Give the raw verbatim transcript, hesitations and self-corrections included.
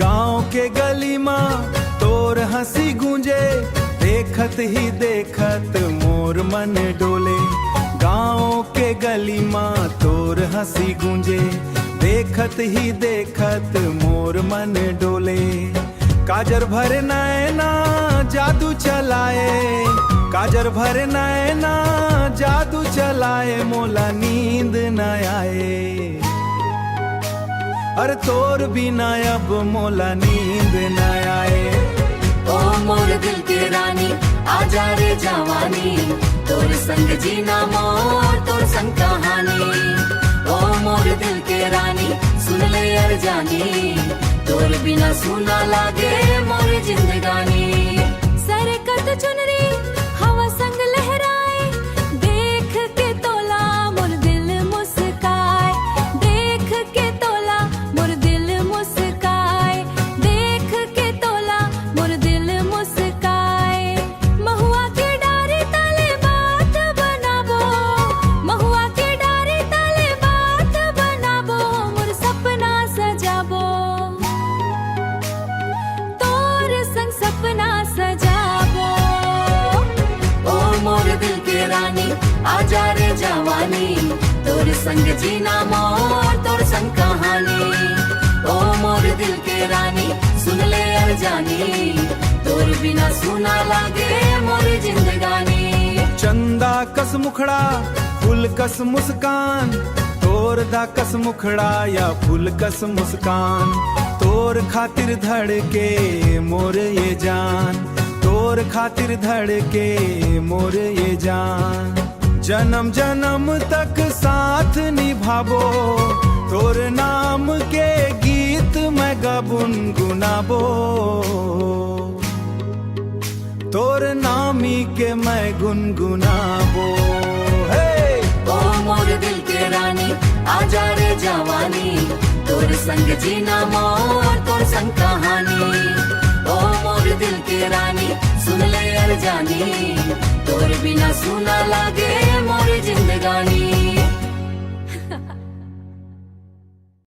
गांव के गली मा तोर हंसी गूंजे, देखत ही देखत मोर मन डोले। गांव के गली मा तोर हंसी गूंजे, देखत ही देखत मोर मन डोले। काजर भरे नैना जादू चलाए, काजर भरे नैना जादू चलाए, मोला नींद न आए। अरे तोर बिना अब मोला नींद न आए। ओ मोर दिल के रानी, आजा रे जवानी, तोर संग जीना मोर, तोर संग कहानी। ओ मोर दिल के रानी, सुन ले अरजानी, तोर बिना सूना लागे मोर जिंदगानी। सरकत चुनरी हवा संग लहराए, देख के तोला मोर दिल मुस्काए, देख के तोला मोर दिल मुस्काए, देख के तोला मोर दिल मुस्काए। महुआ के डारी तले बात बनाबो, महुआ के डारी तले बात बनाबो, मोर सपना सजाबो, तोर संग सपना सजाबो। ओ मोर दिल के रानी, आजा रे जवानी, तोर संग जीना मोर, तोर संग कहानी। ओ मोर दिल के रानी, सुन ले अरजानी, तोर बिना सूना लागे मोर जिंदगानी। चंदा कस मुखड़ा, फूल कस मुस्कान, तोर दा कस मुखड़ा या फूल कस मुस्कान, तोर खातिर धड़के मोर ये जान, तोर खातिर धड़के मोर ये जान। जन्म जन्म तक साथ निभाबो, तोर नाम के गीत मैं गुनगुनाबो, तोर नामी के मैं गुनगुनाबो। हे! ओ मोर दिल के रानी, आजा रे जवानी, तोर संग जीना मोर, तोर संग कहानी। ओ मोर दिल के रानी, सुन ले अरजानी, तोर बिना सूना लागे मोर जिंदगानी।